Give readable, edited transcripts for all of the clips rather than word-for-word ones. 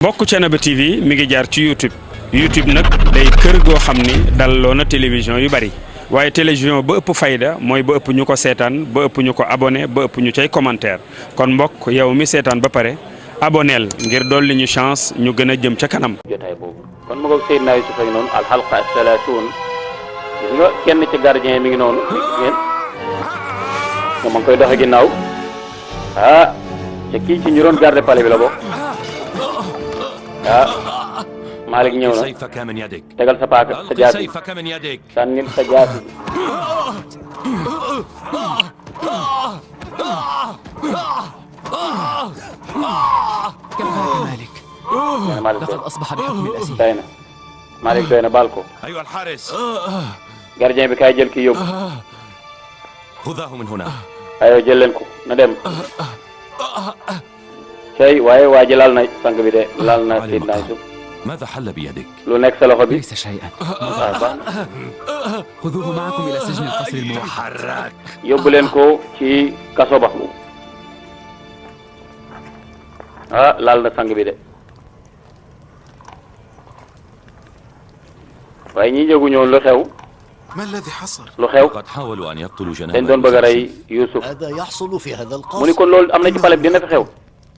bokk Thiénaba TV mi ngi jaar ci YouTube nag day kër goo xam ni dalloo na télévision yu bari waaye télévision ba ëpp fayda mooy ba ëpp ñu ko seetaan ba ëpp ñu ko abonné ba ëpp ñu cay commentaire kon mbokk yow mi seetaan ba pare aboneel ngir dolli ñu chance ñu gën a jëm ca kanam. jotaay boobu kon ma ko Seydina Yusuf ak noonu alxalqa salaatuun gis nga kenn ci gardien mi ngi noonu ngeen moom ma ngi koy doxe ginnaaw te kii ci ñu doon garder palais bi la bokk. Malik ñëw na tegal sa paaka sa jaasi sànnil sa jaasi مالك لقد أصبح بحكم الأسير doy na Malik doy na baal ko gardien bi kaay jël kii yóbbu aywa jël leen ko na dem tey waaye waa ji laal na sang bi de laal na Seydina Yusuf ماذا حل بيدك؟ lu nekk sa loxo bi ليس شيئا خذوه معكم إلى سجن القصر الموحد yóbbu leen ko ci kaso ba laal na sang bi de waaye ñi jógu ñoon lu xew ما الذي حصل؟ lu xew قد حاولوا أن يقتلوا dañ جناب doon bëgg a rey Yusuf هذا يحصل في هذا mu ni القصر kon loolu am na ci palais bi dina fi xew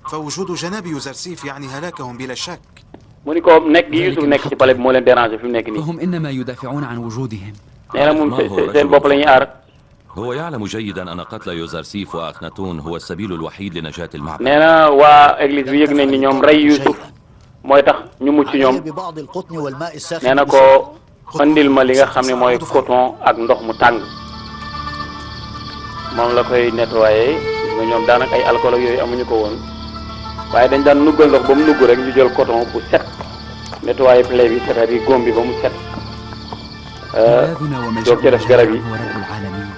فوجود جناب يوزرسيف يعني هلاكهم بلا شك. mu ni ko nekk gi Yusuf nekk ci palais bi moo leen déranger fi mu nekk nii فهم إنما يدافعون عن وجودهم nee na moom seen bopp la ñuy aar هو يعلم جيدا أن قتل يوزرسيف وأخناتون هو السبيل الوحيد لنجاة المعبد nee na waa église bi yëg nañ ni ñoom rey Yusuf mooy tax ñu mucc ñoom علي ببعض القطن والماء nee الساخن na ko andil ma li nga xam ne mooy coton ak ndox mu tàng moom la koy nettoyé nga ñoom daanaka ay alcool ak yooyu amuñu ko woon waaye dañ daan nuggal ndox ba mu nugg rek ñu jël coton bu set nettoyé plaie bi c'est-à-dire góom bi ba mu set ملاذنا doog ca def وملجأنا garab yi هو رب العالمين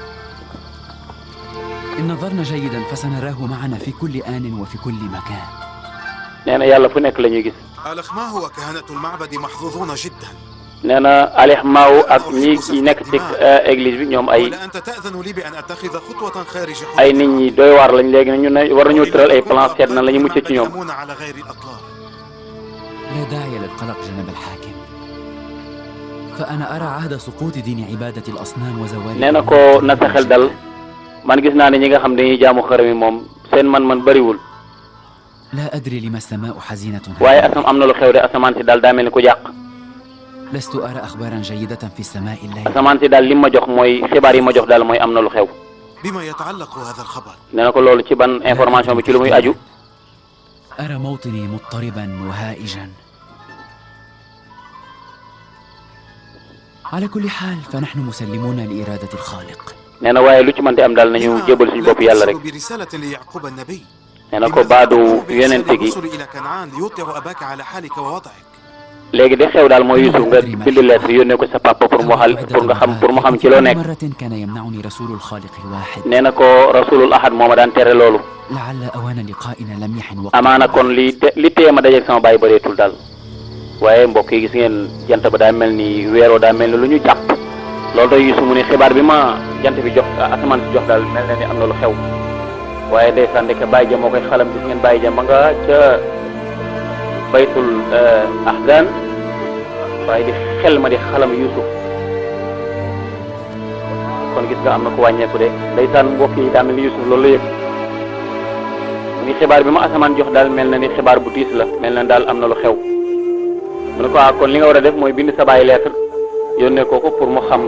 إن نظرنا جيدا فسنراه معنا في كل آن وفي كل مكان nee na yàlla fu nekk la ñuy gis الأخماه وكهنة المعبد محظوظون جدا. nee na Alex Maaw ak ñi nekk ci église bi ñoom ay ولا أنت تأذن لي بأن أتخذ خطوة خارج ay حدود nit ñi doy waar lañ léegi ñu ne war nañoo tëral ay plan seet na la ñu mucc ci ñoom يتكلمون على غير الأطلاق. لا داعي للقلق جناب الحاكم فأنا أرى عهد سقوط دين عبادة الأصنام وزوال nee na ko na sa xel dal man gis naa ne ñi nga xam dañuy jaamu xërëm yi moom seen man-man bëriwul لا أدري لما السماء حزينة waaye am na lu xew de asamaan si daal daa mel ni ku jàq لست أرى أخبارا جيدة في السماء الليل asamaan si daal li ma jox mooy xibaar yi ma jox daal mooy am na lu xew بما يتعلق هذا الخبر؟ nee na ko loolu ci ban information bi ci lu muy aju أرى موطني مضطربا وهائجا على كل حال فنحن مسلمون لإرادة الخالق nee na waaye lu ci mënti am daal nañu jébal suñu bopp yàlla rek أرسل برسالة ليعقوب النبي. nee na ko baadu yonente gi الرسل إلى كنعان ليوقع أباك على حالك ووضعك. léegi de xew daal mooy Yusuf nga bind lettre yónnee ko sa papa pour mu xam ci loo nekk مرة كان يمنعني رسول الخالق الواحد nee na ko rasulul ahad moo ma daan tere loolu لعل أوان لقائنا لم يحن وقت amaana kon li téye ma dajeeg sama baay bëreetul daal waaye mbokk yi gis ngeen jant ba daa mel ni weeroo daa mel ni lu ñu jàpp loolu doy Yusuf mu ni xibaar bi ma jant bi jox asamaan si jox daal mel na ni am na lu xew waaye ndeysaan ndeke bàyyi ja moo koy xalam gis ngeen bàyyi ja ma nga ca baytul ahzan waaye di xel ma di xalam Yusuf kon gis nga am na ko wàññeeku de ndeysaan mbokk yi daa mel ni Yusuf loolu la yëg mu ni xibaar bi ma asamaan jox daal mel na ni xibaar bu tiis la mel na daal am na lu xew mu ne ko kon li nga war a def mooy bind sa baay lettre yónnee ko pour mu xam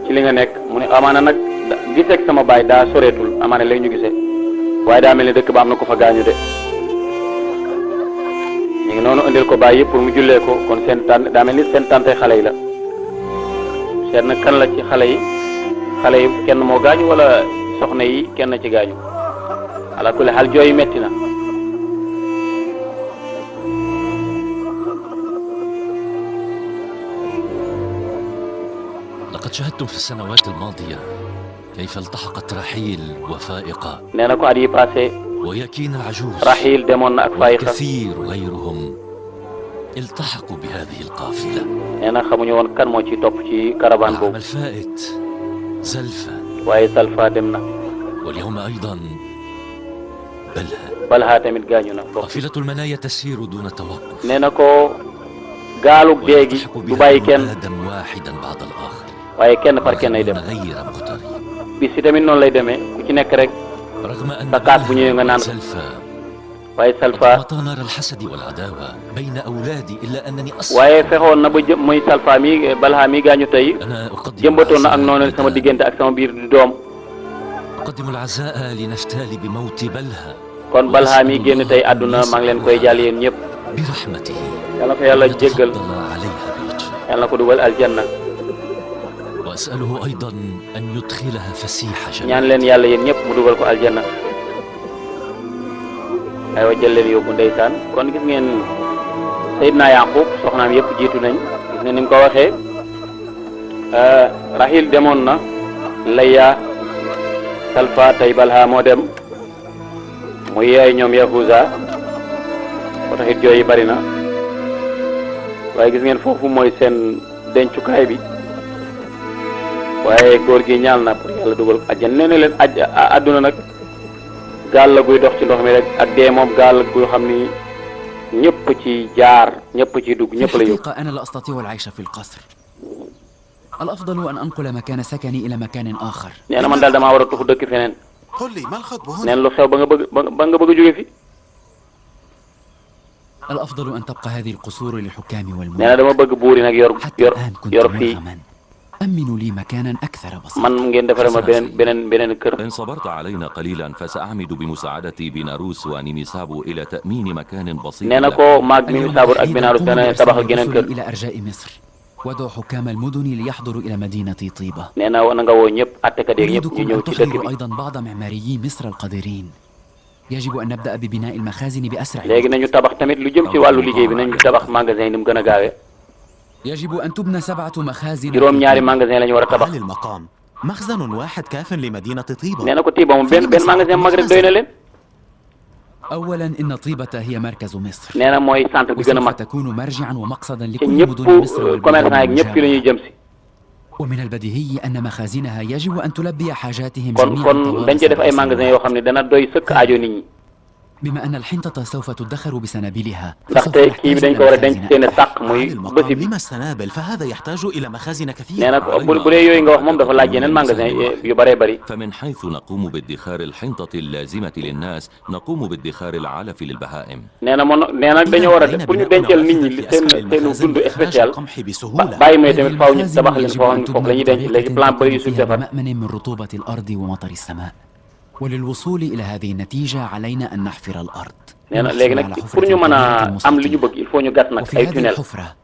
ci li nga nekk mu ne amaana nag giseeg sama baay daa soreetul amaana léegi ñu gisee waaye daa mel ni dëkk ba am na ko fa gaañu de ñu ngi noonu indil ko baay yëpp pour mu jullee ko kon seen tànn daa mel ni seen tànte xale yi la seet na kan la ci xale yi kenn moo gaañu wala soxna yi kenn ci gaañu ala kulli xaal jooy metti na لقد شاهدتم في السنوات الماضية كيف التحقت رحيل وفائقة nee na ko at yi passé ويكين العجوز Raxiil demoon na ak Faayiqa وكثير غيرهم التحقوا بهذه القافلة nee na xamuñu woon kan moo ci topp ci caravane العام boobu الفائت زلفا waaye Salfa dem na واليوم أيضا بلى Balha tamit gaañu na قافلة المنايا تسير دون توقف nee na ko gaalug dee gi ويلتحق du بها bàyyi kenn آدم واحدا بعد الآخر waaye kenn par kenn ay dem غير مقترب bis yi tamit noonu lay demee ku ci nekk rek رغم أن Zakat bu ñëwee nga naan ko. سلفا waaye Salfa قد نار الحسد والعداوة بين أولادي إلا أنني waaye fexoon na ba jëm muy Salfa mi Balha mi gaañu tey أنا أقدم jëmbatoon na ak noonu العزاء sama diggante ak sama biir di doom أقدم العزاء لنفتال بموت بلها kon Balha mi génn tey àdduna maa ngi leen koy jàll yéen ñëpp برحمته yal na ko yàlla jéggal يتفضل عليها بلطفه yal na ko dugal aljanna وأسأله أيضا أن يدخلها فسيح ñaan جنة leen yàlla yéen ñëpp mu dugal ko aljanna aywa jël leen yóbbu ndeysaan kon gis ngeen Seydina Yaqub soxnaam yëpp jiitu nañ gis ngeen ni mu ko waxee Rahil demoon na Layya Salfa tey Balha moo dem muy yaay ñoom Yahuza moo taxit jooy yi bari na waaye gis ngeen foofu mooy seen dencukaay bi waaye góor gi ñaal na pour yàlla dugal ko àjjana nee na leen àdduna nag gaal la guy dox ci ndox mi rek ak dee moom gaal la guy xam ni ñëpp ci jaar ñëpp ci dugg في ñëpp la yóbbu الحقيقة أنا لا أستطيع العيش في القصر. الأفضل أن أنقل مكان سكني إلى مكان آخر. nee na man daal damaa war a tuxu dëkk feneen قل لي ما الخطب nee هنا؟ na lu xew ba nga bëgg a jóge fi الأفضل أن تبقى هذه القصور للحكام nee na والملوك. dama bëgg buur yi nag yor حتى yor الآن كنت yor fii مرغما. أمنوا لي مكانا أكثر بساطة. man ngeen defaree ma beneen kër إن صبرت علينا قليلا فسأعمد بمساعدتي بيناروس ونيميسابو إلى تأمين مكان بسيط nee na لك. ko maag mi اليوم saabur ak الوحيد binaaru أقوم dana بإرسال tabax ak geneen الرسل kër إلى أرجاء مصر. ودعوا حكام المدن ليحضروا إلى مدينة طيبة. nee na na nga woo ñëpp attekat yeeg ñëpp ñu أريدكم ñëw أن ci dëkk تحضروا bi أيضا بعض معماريي مصر القادرين. يجب أن نبدأ ببناء المخازن بأسرع léegi nañu tabax tamit lu jëm ci wàllu liggéey bi nañu tabax magasin yi ni mu gën a gaawee يجب أن تبنى 7 مخازن. juróom-ñaari magasin la ñu war a tabax على المقام مخزن واحد كاف لمدينة طيبة. nee na ko Tiiba moom benn magasin mag rek doy na leen أولا إن طيبة هي مركز مصر. nee na mooy centre bi gën a وسوف mag تكون مرجعا ومقصدا te لكل ñëpp مدن مصر commerçant yeeg ñëpp fi la ñuy والبلدان jëm si ومن البديهي أن مخازنها يجب أن تلبي حاجاتهم kon جميعا kon dañ ci def ay magasin yoo xam ne dana doy sëkk aajo nit ñi بما أن الحنطة سوف تدخر بسنابلها ndaxte kii bi dañ ko war a denc seen sàq muy على bësi المقام bi لما السنابل فهذا يحتاج إلى مخازن nee كثيرة. na ko bu dee yooyu nga wax moom dafa laaj yeneen magasin yu bëree bëri فمن حيث نقوم بادخار الحنطة اللازمة للناس نقوم بادخار العلف للبهائم. nee na nee na dañoo war a def pour ñu dencal nit ñi li seen dund spécial bàyyi may tamit faaw ñu tabax leen foo xam ne foofu la ñuy denc léegi plan bëri yu suñ defar بمأمن من رطوبة الأرض ومطر السماء. وللوصول إلى هذه النتيجة علينا أن نحفر الأرض. nee na léegi nag pour ñu mën a am li ñu bëgg il faut ñu gas nag وفي ay هذه tunnel الحفرة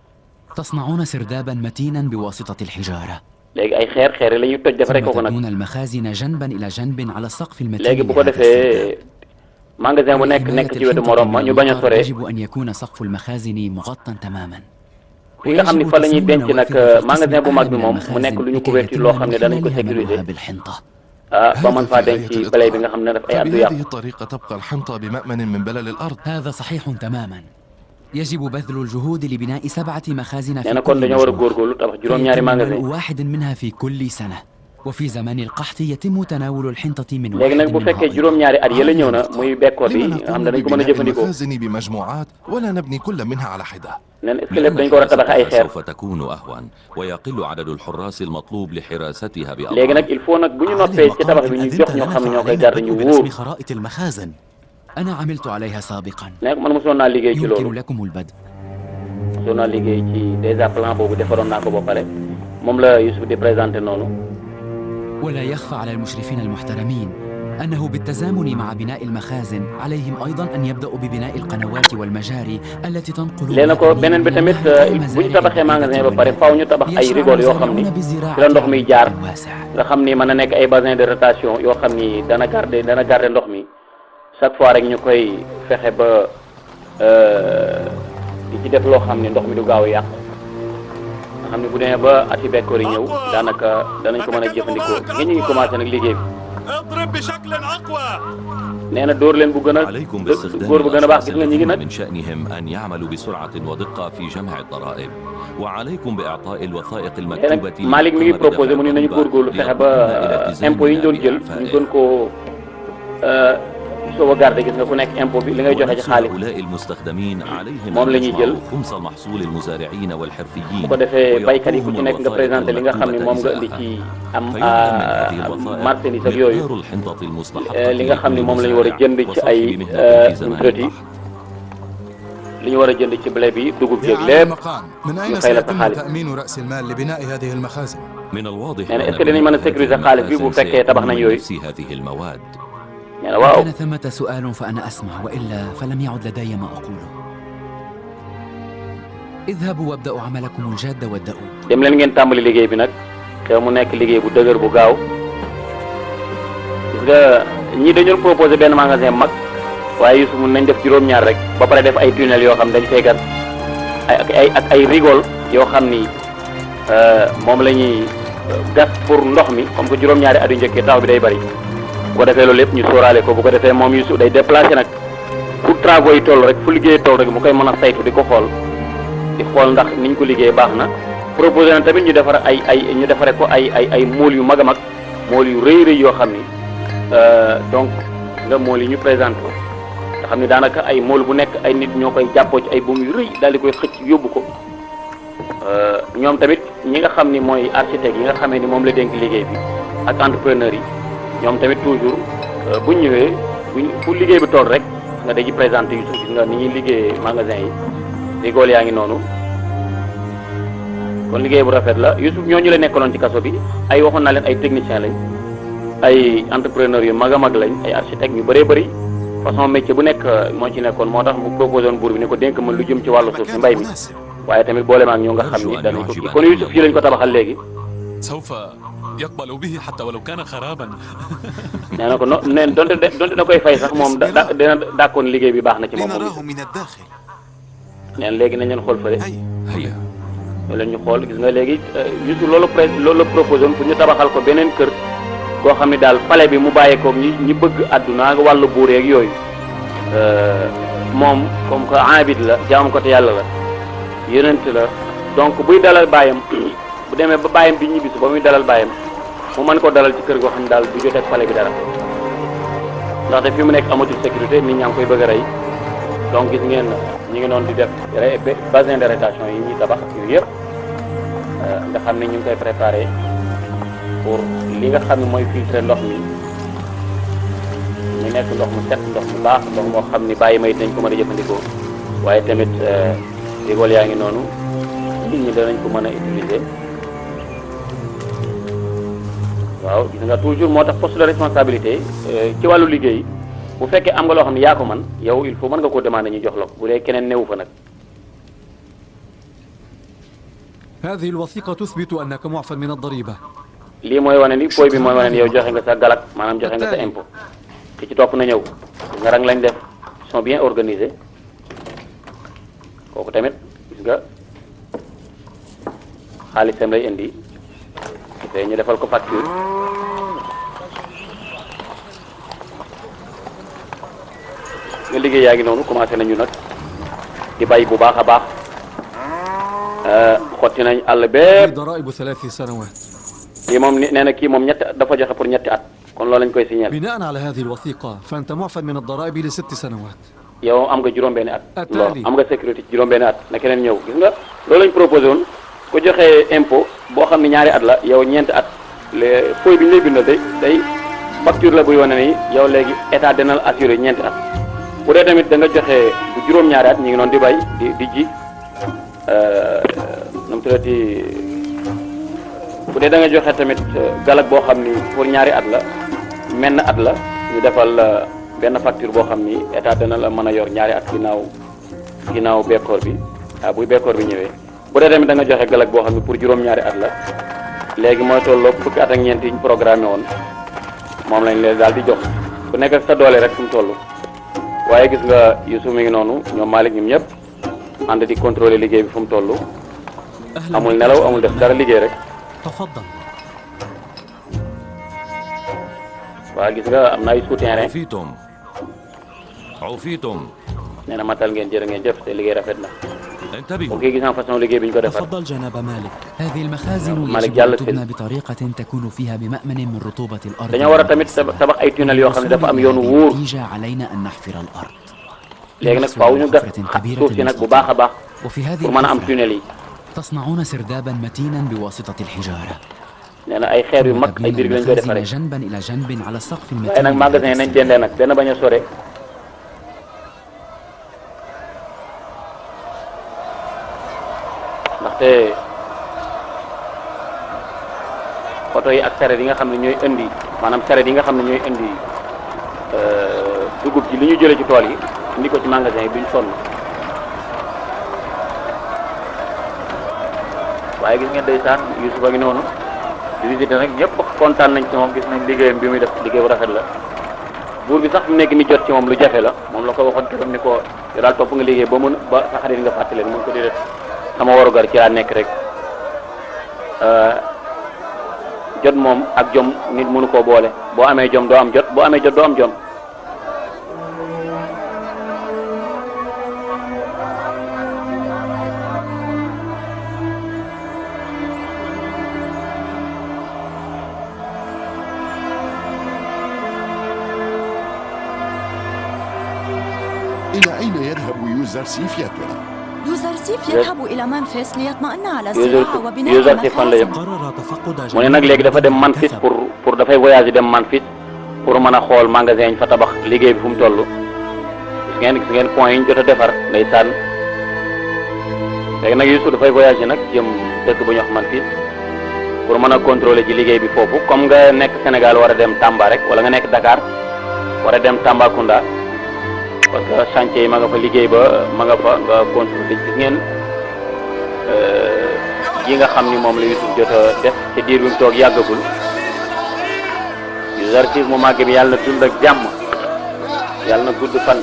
تصنعون سردابا متينا بواسطة الحجارة. léegi ay xeer la ñuy toj defaree ko ثم nag تبنون المخازن جنبا إلى جنب على السقف المتين léegi bu ko لهذا السرداب. defee magasin bu nekk ci wetu morom ma ñu bañ a sore يجب أن يكون سقف المخازن مغطى تماما. fi nga xam ne fa la ñuy denc nag magasin bu mag bi moom mu nekk lu ñu couverture loo xam ne danañ ko sécuriser بالحنطة. ba mën faa denc ci balay bi nga xam ne daf ay addu yàqu فبهذه الطريقة تبقى الحنطة بمأمن من بلل الأرض. هذا صحيح تماما. يجب بذل الجهود لبناء 7 مخازن nee في na kon كل dañoo war a مجموعة. góorgóorlu tabax juróom-ñaari magasin فيتم واحد منها في كل سنة. وفي زمان القحط يتم تناول الحنطة من léegi nag واحد bu منها fekkee أيضا. juróom-ñaari at yële ñëw na muy bekkoor bi لما nga xam نقوم ne dañ ko mën a ببناء jëfandikoo المخازن بمجموعات ولا نبني كل منها على حدة؟ nee na est-ce que lépp dañ ko war a tabax ay xeer سوف تكون أهون ويقل عدد الحراس المطلوب لحراستها léegi بأضعاف. nag il faut nag bu ñu noppee ci tabax bi ñu jox ñoo xam ne ñoo koy garder ñu wóor برسم خرائط المخازن. أنا عملت عليها سابقا. nekk man mosoon naa liggéey ci loolu يمكن لكم البدء. mosoon naa liggéey ci déjà plan boobu defaroon naa ko ba pare moom la Youssouf di présenté noonu ولا يخفى على المشرفين المحترمين أنه بالتزامن مع بناء المخازن عليهم أيضا أن يبدأوا ببناء القنوات والمجاري التي تنقل léegi nag ko beneen bi tamit bu ñu tabaxee magasin ba pare faaw ñu tabax ay rigole yoo xam ni ci la ndox mi jaar nga xam ni mën na nekk ay bassin de rétention yoo xam ni dana garder ndox mi chaque fois rek ñu koy fexe ba di ci def loo xam ni ndox mi du gaaw a yàq nga xam ni bu demee ba ati bekkoor yi ñëw daanaka danañ ko mën a jëfandikoo ngeen ñu ngi commencé nag liggéey bi nee na dóor leen bu gën a عليكم باستخدام góor bu gën a baax gis nga ñi ngi الذين nag من شأنهم أن يعملوا بسرعة ودقة في جمع الضرائب وعليكم بإعطاء الوثائق المكتوبة Malick mi ngi proposé mu ne nañu góorgóorlu fexe ba impôts yi ñu doon jël ñu gën koo sauvegarder gis nga ku nekk impôt bi li ngay joxe ci xaalis هؤلاء المستخدمين عليهم moom la أن ñuy jël يجمعوا خمس محصول المزارعين والحرفيين bu ko defee baykat yi ku ci nekk nga présenté li nga xam ne moom nga indi ci am marchandise ak yooyu li nga xam ne moom la ñu war a jënd ci ay produits li ñu war a jënd ci blé bi dugub jeeg lépp ñu fay la sa xaalis من الواضح nee na est-ce que dinañ mën a sécuriser xaalis bi bu fekkee tabax nañ yooyu هذه المواد nee na waaw كان ثمة سؤال فأنا أسمع وإلا فلم يعد لدي ما أقوله. اذهبوا وابدأوا عملكم الجاد وابدأوا. dem leen ngeen tàmbali liggéey bi nag te mu nekk liggéey bu dëgër bu gaaw gis nga ñii dañu proposé benn magasin mag waaye Youssouf mun nañ def juróom-ñaar rek ba pare def ay tunnel yoo xam dañ fay gas ay rigole yoo xam ni moom la ñuy gas pour ndox mi comme que juróom-ñaari at yu njëkkee taw bi day bari bu ko defee loolu lépp ñu sóoraale ko bu ko defee moom Youssouf day déplacé nag fu travaux yi toll rek fu liggéey toll rek mu koy mën a saytu di ko xool ndax niñ ko liggéey baax na proposé na tamit ñu defar ñu defare ko ay mool yu mag a mag mool yu rëy rëy yoo xam ni donc nga mool yi ñu présenté ko nga xam ni daanaka ay mool bu nekk ay nit ñoo koy jàppoo ci ay buum yu rëy daal di koy xëcc yóbbu ko ñoom tamit ñi nga xam ni mooy architecte yi nga xamee ni moom la dénk liggéey bi ak entrepreneur yi ñoom tamit toujours buñ ñëwee fu liggéey bi toll rek nga dañuy présenté yu gis nga ni ñuy liggéeyee magasin yi rigole yaa ngi noonu kon liggéey bu rafet la Youssouf ñooñu la nekkaloon ci kaso bi ay waxoon naa leen ay technicien lañ ay entrepreneur yu mag a mag lañ ay architecte ñu bëree bëri façon métier bu nekk moo ci nekkoon moo tax mu proposé woon buur bi ne ko dénk ma lu jëm ci wàllu suuf si mbay mi waaye tamit boole ma ak ñoo nga xam ni danañ ko kii kon Youssouf fii lañ ko tabaxal léegi يقبل به حتى ولو كان خرابا. nee na ko neen donte na koy fay sax moom dina dàkkoon liggéey bi baax na ci moom neen léegi nañ leen xool fële loolu leen ñu xool gis nga léegi Youssouf loolu la proposé woon pour ñu tabaxal ko beneen kër goo xam ne daal palais bi mu bàyyeekoog ñi bëgg àdduna ak wàllu buur yeeg yooyu moom comme que abid la jaam ko te yàlla la yonent la donc buy dalal bàyyam bu demee ba bàyyam bi ñibbisi ba muy dalal bàyyam mu mën ko dalal ci kër goo xam ne daal du jotee ak palais bi dara ndaxte fi mu nekk amatul sécurité nit ñaa ngi koy bëgg a rey donc gis ngeen ñi ngi noonu di def bassin de rétention yi ñuy tabax yooyu yëpp nga xam ne ñu ngi koy préparé pour li nga xam ne mooy filtrer ndox mi mu nekk ndox mu set ndox mu baax ndox moo xam ni bàyyi may dañ ko mën a jëfandikoo waaye tamit rigole yaa ngi noonu nit ñi danañ ko mën a utiliser waaw gis nga toujours moo tax poste de responsabilité ci wàllu liggéey bu fekkee am nga loo xam ne yaa ko man yow il faut mën nga koo demander ñu jox la ko bu dee keneen newu fa nag. هذه الوثيقة تثبت أنك معفى من الضريبة. lii mooy wane ni fooy bi mooy wane ni yow joxe nga sa galak maanaam joxe nga sa impôt ki ci topp na ñëw nga rang lañ def sont bien organisés kooku tamit gis nga xaalisam lay indi te ñu defal ko facture nga liggéey yaa ngi noonu commencé nañu nag di bay bu baax a baax xotti nañ àll bépp ضرائب 3 سنوات. kii moom nee na kii moom ñetti dafa joxe pour ñetti at kon loolu lañ koy signé. بناء على هذه الوثيقة فأنت معفى من الضرائب ل6 سنوات. yow am nga juróom-benni at. loolu am nga sécurité ci juróom-benni at na keneen ñëw gis nga loolu lañ proposé woon ku joxe impôt boo xam ne ñaari at la yow ñeenti at les feuille bi ñu lay bindal day facture la buy wane ni yow léegi état dina la assuré ñeenti at bu dee tamit da nga joxe bu juróom-ñaari at ñu ngi noonu di bay di ji nu mu tuddati bu dee da nga joxe tamit galak boo xam ni pour ñaari at la menn at la ñu defal benn facture boo xam ni état dana la mën a yor ñaari at ginnaaw bekkoor bi buy bekkoor bi ñëwee bu dee tamit da nga joxe galak boo xam ni pour juróom-ñaari at la léegi mooy tolloog fukki at ak ñeent yi ñu programmé woon moom lañ leen daal di jox ku nekk ak sa doole rek fu mu toll waaye gis nga Youssouf mi ngi noonu ñoom Malick ñoom ñëpp ànd di contrôler liggéey bi fu mu toll amul nelaw amul def dara liggéey rek. تفضل. waaw gis nga am na ay souterrain. عفيتم. nee na matal ngeen jërë ngeen jëf te liggéey rafet na. انتبهوا. ok gis nga façon liggéey bi ñu ko defar. تفضل جناب مالك. هذه المخازن مالك يجب جل أن تبنى بطريقة تكون فيها بمأمن من رطوبة الأرض. dañoo war a tamit tabax ay tunnel yoo xam ne dafa am yoon wu wóor. النتيجة علينا أن نحفر الأرض. léegi nag faaw ñu gas suuf si nag bu baax a baax وفي هذه pour mën a am tunnel yi. تصنعون سردابا متينا بواسطة الحجارة. nee na ay xeer yu mag ay biir lañ koy defaree. جنبا إلى جنب على السقف waaye المتين. nag magasin yi nañ dendee nag benn bañ a sore. ndaxte oto yi ak saret yi nga xam ne ñooy indi maanaam saret yi nga xam ne ñooy indi dugub ji li ñu jëlee ci tool yi indi ko ci magasin yi duñ sonn waaye gis ngeen ndeysaan Youssouf a ngi noonu di visité nag ñëpp kontaan nañ ci moom gis nañ liggéeyam bi muy def liggéey bu rafet la buur bi sax mu nekk ni jot ci moom lu jafe la moom la ko waxoon keroog ni ko yow daal topp nga liggéey ba mën ba sa xarit nga fàttali leen mën ko di def sama warugar ci laa nekk rek jot moom ak jom nit mënu koo boole boo amee jom doo am jot boo amee jot doo am jom إلى أين يذهب يوزرسيف يا ترى؟ يوزرسيف يذهب إلى منفس ليطمئن على الزراعة وبناء Youssouf fan la jëm mu ne nag léegi dafa dem Memphis pour dafay voyager dem Memphis pour mën a xool magasin yi fa tabax liggéey bi fu mu toll gis ngeen point yi ñu jot a defar ndeysaan léegi nag Youssouf dafay voyager nag jëm dëkk bu ñuy wax Memphis pour mën a contrôler ci liggéey bi foofu comme nga nekk Sénégal war a dem Tamba rek wala nga nekk Dakar war a dem Tambacounda parce que chantier yi ma nga fa liggéey ba ma nga fa nga contrôler gis ngeen yi nga xam ni moom la Youssouf jot a def te diir bi mu toog yàggagul Youssouf mu màgg bi yàlla na dund ak jàmm yàlla na gudd fan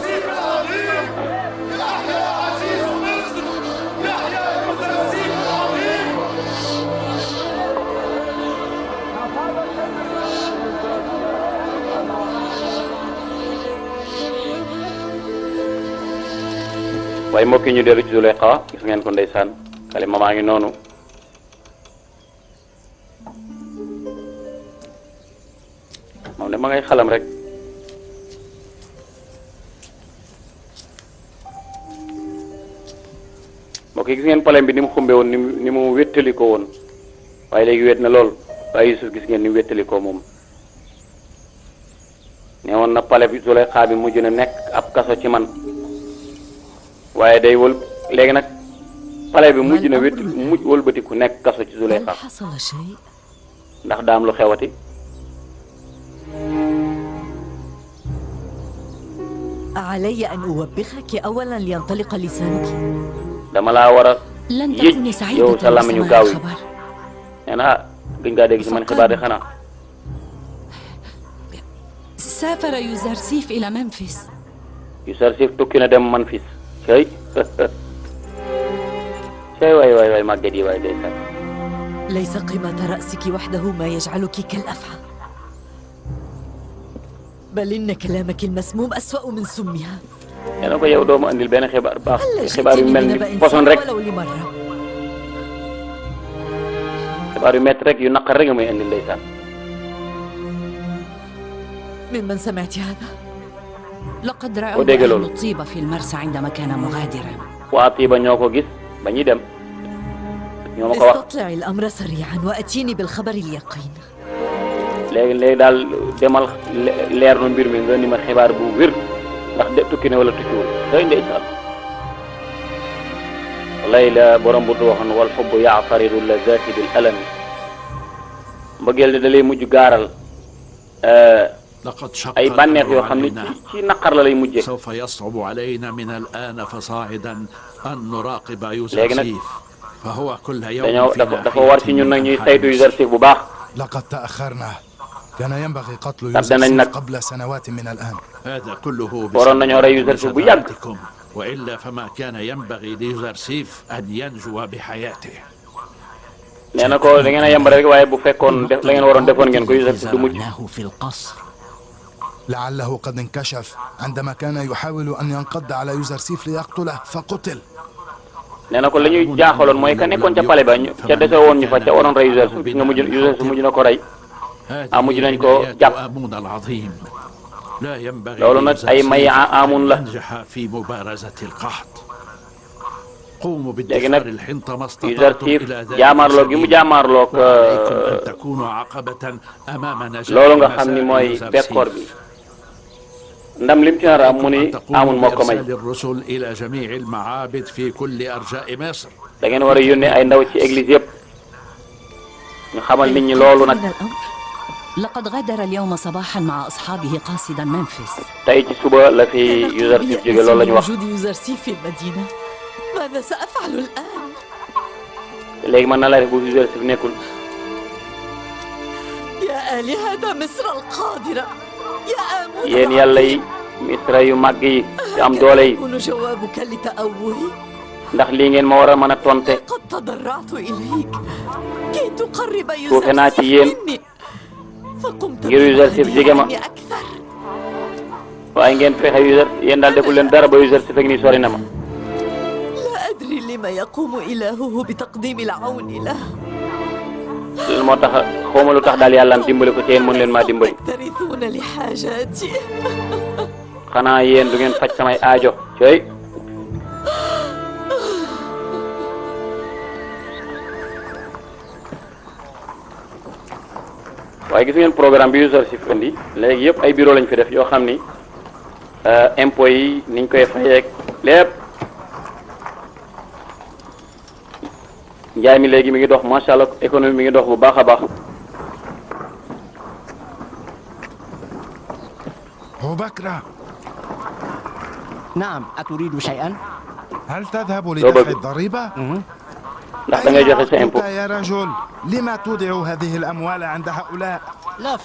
waaye mbokk yi ñu dellu ci Zuleyxa gis ngeen ko ndeysaan xale mamaa ngi noonu moom de ma ngay xalam rek mbokk yi gis ngeen palais bi ni mu xumbe woon ni mu wéttali ko woon waaye léegi wét na lool waaye Youssouf gis ngeen ni mu wéttali ko moom ne woon na palais bi Zuleyxa bi mujj na nekk ab kaso ci man waaye day wël léegi nag palais bi mujj na mujj wëlbatiku nekk kaso ci Zuleyxa ndax daam lu xewati علي أن أوبخك أولا لينطلق لسانك dama laa war a لن تكوني سعيدة yow sa làmmiñu بسماع gaaw yi الخبر nee na gëj ngaa dégg ci man xibaar de xanaa سافر يوزرسيف إلى منفس Youssouf tukki na dem Memphis cey cey waay màgget yi waay ndeysaan ليس قيمة رأسك وحده ما يجعلك كالأفعى بل إن كلامك المسموم أسوأ من سمها nee na ko yow doo ma andil benn xibaar baax هل xibaar yu جئتني mel ni بنبأ poson سار rek ولو لمرة xibaar yu métti rek yu naqar rek nga may andil ndeysaan ممن سمعت هذا؟ لقد رأوا وديك أهل لولو. الطيبة في المرسى عندما كان مغادرا. waa Tiiba ñoo ko gis ba ñuy dem ñoo ma ko wax استطلع الأمر سريعا وأتيني بالخبر اليقين léegi daal demal leer nu mbir mi nga ni ma xibaar bu wér ndax de tukki ne wala tukkiwul day ndeysaan wallaay la borom bu waxoon wal xubbu yaataridu lazati bil alami mbëggeel de da lay mujj gaaral ay bànneex yoo xam ne ci naqar la lay mujjee سوف يصعب علينا من الآن فصاعدا أن نراقب léegi nag يوزرسيف فهو كل يوم dañoo في dafa war ci ñun nag ñuy saytu Youssouf bu baax لقد تأخرنا كان ينبغي قتل تبدأ يوزرسيف إنك- قبل سنوات من الآن هذا كله waroon nañoo rey Youssouf bu yàgg بسببكم وإلا فما كان ينبغي ليوزرسيف أن ينجو بحياته nee na ko da ngeen a yemb rek waaye bu fekkoon def la ngeen waroon defoon ngeen ko Youssouf du mujj في القصر. لعله قد انكشف عندما كان يحاول أن ينقض على يوزرسيف ليقتله فقتل nee na ko la ñuy jaaxaloon mooy ka nekkoon ca pale ba ca dese woon ñu fa ca waroon rey Youssouf gis nga Youssouf mujj na ko rey mujj nañ ko jàpp loolu nag ay may amun la léegi nag Yuzarsif jaamaarloo gi mu jaamaarloog loolu nga xam ni mooy bekkoor bi ndam lim ci nar a am mu ni amun moo ko may da ngeen war a yónnee ay ndaw ci église yëpp ñu xamal nit ñi loolu nag لقد غادر اليوم صباحا مع أصحابه قاصدا منفس. tey ci suba la fi Yuzarsif jóge loolu la ñu wax. وجود يوزرسيف في المدينة ماذا سأفعل الآن؟ léegi mën na la def bu Yuzarsif nekkul. يا آلهة مصر القادرة يا آمون yéen yàlla yi Misra yu màgg yi yu am doole yi. يكون جوابك لتأوهي؟ ndax lii ngeen ma war a mën a tonte. قد تضرعت إليك كي تقرب suufe naa ci yéen. يوزرسيف مني فقمت ngir Yuzarsif jege ma. أكثر. waaye ngeen fexe yéen daal deful leen dara ba Yuzarsif fekk nii sori na ma. لا أدري لما يقوم إلهه بتقديم العون له. loolu moo tax xawma lu tax daal yàlla am dimbali ko ci yéen mën leen maa dimbali. تكترثون لحاجاتي. xanaa yéen du ngeen faj samay aajo cooy. waaye gis ngeen programme bi Yuzarsif indi léegi yëpp ay bureau lañ fi def yoo xam ni impôts yi niñ koy fayeek lépp njaay mi léegi mi ngi dox macha allah économie mi ngi dox bu baax a baax. بكرة نعم أتريد شيئا؟ هل تذهب لدفع الضريبة؟ ndax da ngay joxe sa impôt. يا رجل لما تودع هذه الأموال عند هؤلاء؟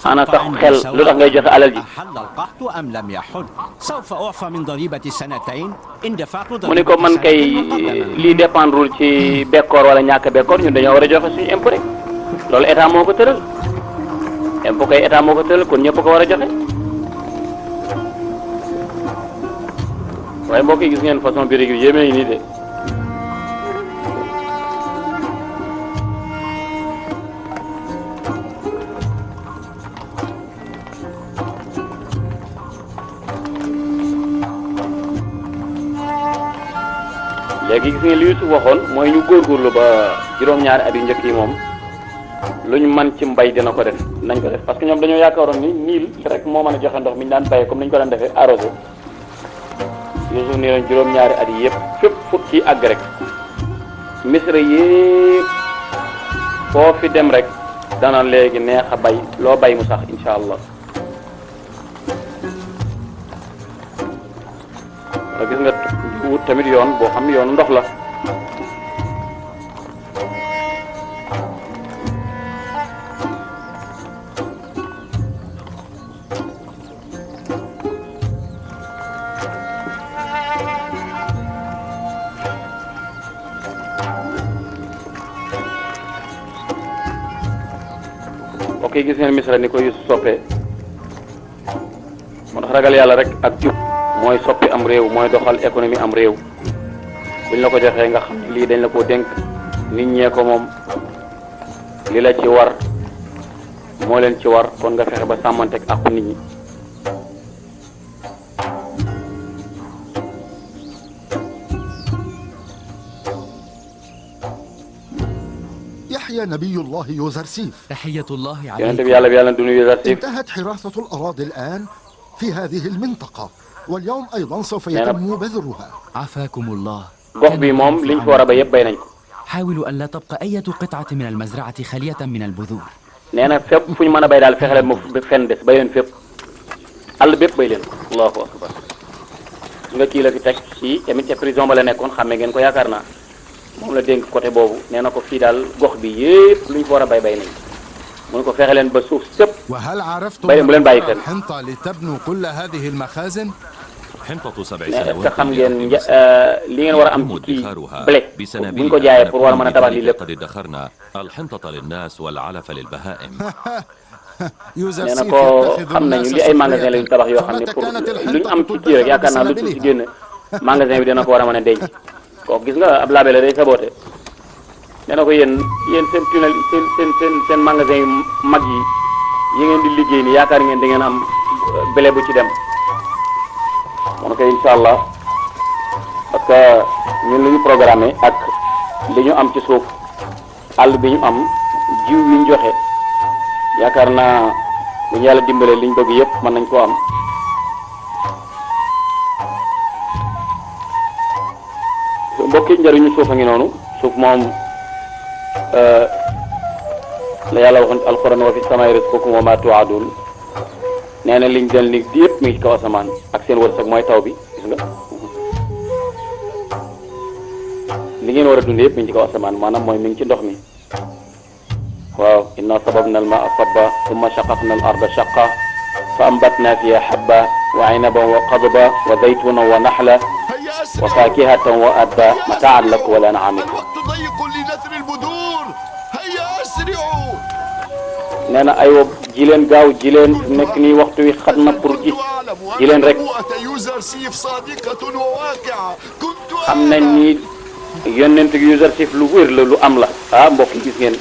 ana sax xel lu tax ngay joxe alal ji. حل القحط أم لم يحل؟ سوف أعفى من ضريبة السنتين إن دفعت ضريبة. mu ni ko man kay lii dépendrul ci bekkoor wala ñàkk bekkoor ñun dañoo war a joxe suñu impôt rek loolu état moo ko tëral impôt kay état moo ko tëral kon ñëpp ko war a joxe. waaye mbokk yi gis ngeen façon birig yu yéeme yi nii de. léegi gis ngeen li Yuusuf waxoon mooy ñu góorgóorlu ba juróom-ñaari at yu njëkk yi moom lu ñu mën ci mbay dina ko def nañ ko def parce que ñoom dañoo yaakaaroon ni niil rek moo mën a joxe ndox mi ñu daan bayee comme ni ñu ko daan defee arrosé Yuusuf nii leen juróom-ñaari at yi yëpp fépp fukki àgg rek Misra yëpp foo fi dem rek dana léegi neex a bay loo bay mu sax incha allah. gis nga wut tamit yoon boo xam yoonu ndox la. ok gis ngeen Misra ni ko Yuusuf soppee moo tax ragal yàlla rek ak jub mooy soppi am réew mooy doxal économie am réew buñ la ko joxee nga xam lii dañ la ko dénk nit ñee ko moom li la ci war moo leen ci war kon nga fexe ba sàmmanteeg àqu nit ñi. يحيى نبي الله يوزرسيف. تحية الله عليك. انتهت حراسة الأراضي الآن في هذه المنطقة واليوم أيضا سوف يتم بذرها. عافاكم الله. gox bi moom liñ fi war a bay yëpp bay nañ ko. حاولوا أن لا تبقى أي قطعة من المزرعة خالية من البذور. nee na fépp fu ñu mën a bay daal fexe leen mu fenn des bay leen fépp àll bépp bay leen ko. allahu akbar nga kii la fi teg fii tamit ca prison ba la nekkoon xàmme ngeen ko yaakaar naa moom la dénk côté boobu nee na ko fii daal gox bi yëpp lu ñu fa war a bay bay nañ mu ne ko fexe leen ba suuf sëpp bay leen bu leen bàyyi fenn. حنطة لتبنوا كل هذه المخازن؟ حنطة 7 est-ce que سنوات xam ngeen li ngeen war a am ci blé bu ñu ko jaayee pour war a mën a tabax lii lépp. قد ادخرنا الحنطة للناس والعلف للبهائم. nee na ko xam nañu li ay magasin la ñu tabax yoo xam ne pour lu ñu am ci kii rek yaakaar naa lu ci génn magasin bi dina ko war a mën a denc. kooku gis nga ab label day saboté nee na ko yéen seen tunnel seen magasin yu mag yi ngeen di liggéey ni yaakaar ngeen da ngeen am blé bu ci dem mu ne ko incha allah parce que ñun li ñu programmé ak li ñu am ci suuf àll bi ñu am jiw yi ñu joxe yaakaar naa bu ñu yàlla dimbalee liñ bëgg yëpp mën nañ koo am mbokki njëriñu suuf a ngi noonu suuf moom la yàlla waxoon ci alquran wa fi samaa'i rizqukum wa ma tu'adun nee na liñ del ni di yëpp mi ngi ci kaw asamaan ak seen wërsëg mooy taw bi gis nga li ngeen war a dund yëpp mi ngi ci kaw asamaan maanaam mooy mi ngi ci ndox mi waaw inna sababna al-ma'a sabba thumma shaqaqna al-arda shaqqa fa ambatna fiha habba wa 'inaban wa qadba wa zaytunan wa nakhla wa fakihatan wa abba mata'an lakum wa li'an'amikum nee na aywa ji leen gaaw ji leen nekk nii waxtu wi xat na pour ji leen rek xam nañ ni yonent gi Yuzarsif lu wér la lu am la ah mbokk yi gis ngeen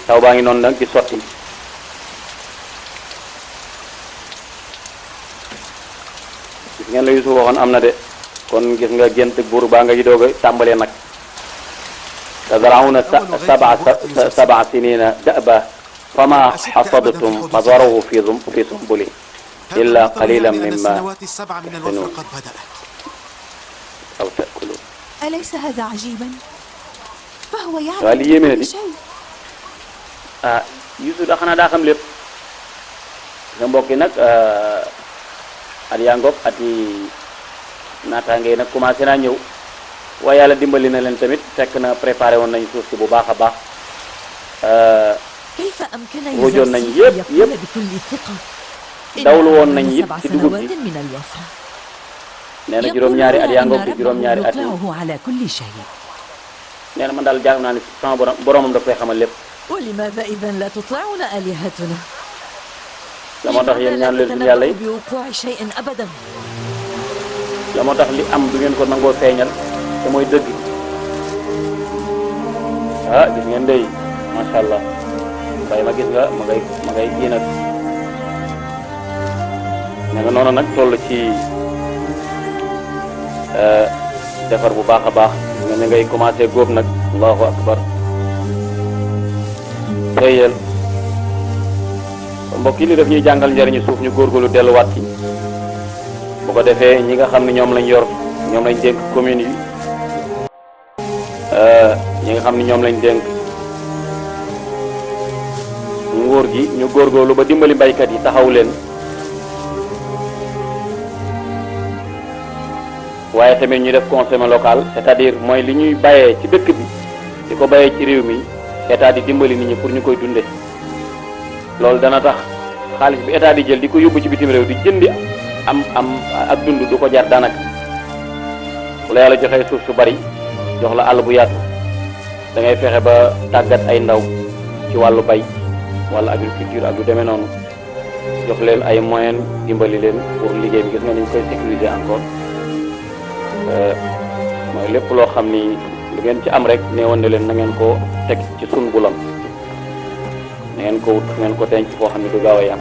taw baa ngi noonu nag di sotti gis ngeen la Yusuf waxoon am na de kon gis nga gént buur baa nga yi doog a tàmbalee nag tazra'una sab'a sinina da'ba fama hasadtum fadharuhu fi sumbuli illa qalilan mimma tahsinun aw ta'kulun أليس هذا عجيبا؟ فهو waaw يعلم li yéeme na كل di شيء. ah Yusuf da xanaa daa xam lépp nga mbokk yi nag at yaa ngoog at yi naataange yi nag commencé naa ñëw waaye yàlla dimbali na leen tamit fekk na préparé woon nañ suuf si bu baax a baax كيف أمكن وجود nañ يوزرسيف yëpp يقول بكل ثقة dawlu woon إنه nañ بعد yëpp 7 ci dugub سنوات ji من الوفاة nee na juróom-ñaari at yaa ngoog di إن juróom-ñaari ربه at yi يطلعه على كل شيء. nee na man daal jàng naa ne sama boromam daf koy xamal lépp ولماذا إذا لا تطلعنا آلهتنا؟ la moo tax yéen ñaan leen suñu yàlla yi بوقوع شيء أبدا. la moo tax li am du ngeen ko nangoo feeñal te mooy dëgg ah gis ngeen day macha allah mbay ma gis nga ma ngay kii nag ne nga noonu nag toll ci defar bu baax a baax nga ne ngay commencé góob nag allahu akbar teyel mbokk yi li daf ñuy jàngal njëriñu suuf ñu góorgóorlu delluwaat ci bu ko defee ñi nga xam ne ñoom lañ yor ñoom lañ dénk commune yi ñi nga xam ne ñoom lañ dénk nguur gi ñu góorgóorlu ba dimbali mbaykat yi taxaw leen waaye tamit ñu def consommé local c'est-à-dire mooy li ñuy bayee ci dëkk bi di ko bayee ci réew mi état di dimbali nit ñi pour ñu koy dunde loolu dana tax xaalis bi état di jël di ko yóbbu ci bitim réew di jëndi am ak dund du ko jar daanaka bu la yàlla joxee suuf su bari jox la àll bu yaatu da ngay fexe ba tàggat ay ndaw ci wàllu bay wàllu agriculture ak lu demee noonu jox leen ay moyens dimbali leen pour liggéey bi gis nga ni ñu koy sécuriser encore mooy lépp loo xam ni lu ngeen ci am rek ne woon ne leen na ngeen ko teg ci sun bulam na ngeen ko wut ngeen ko denc foo xam ne du gaaw a yàq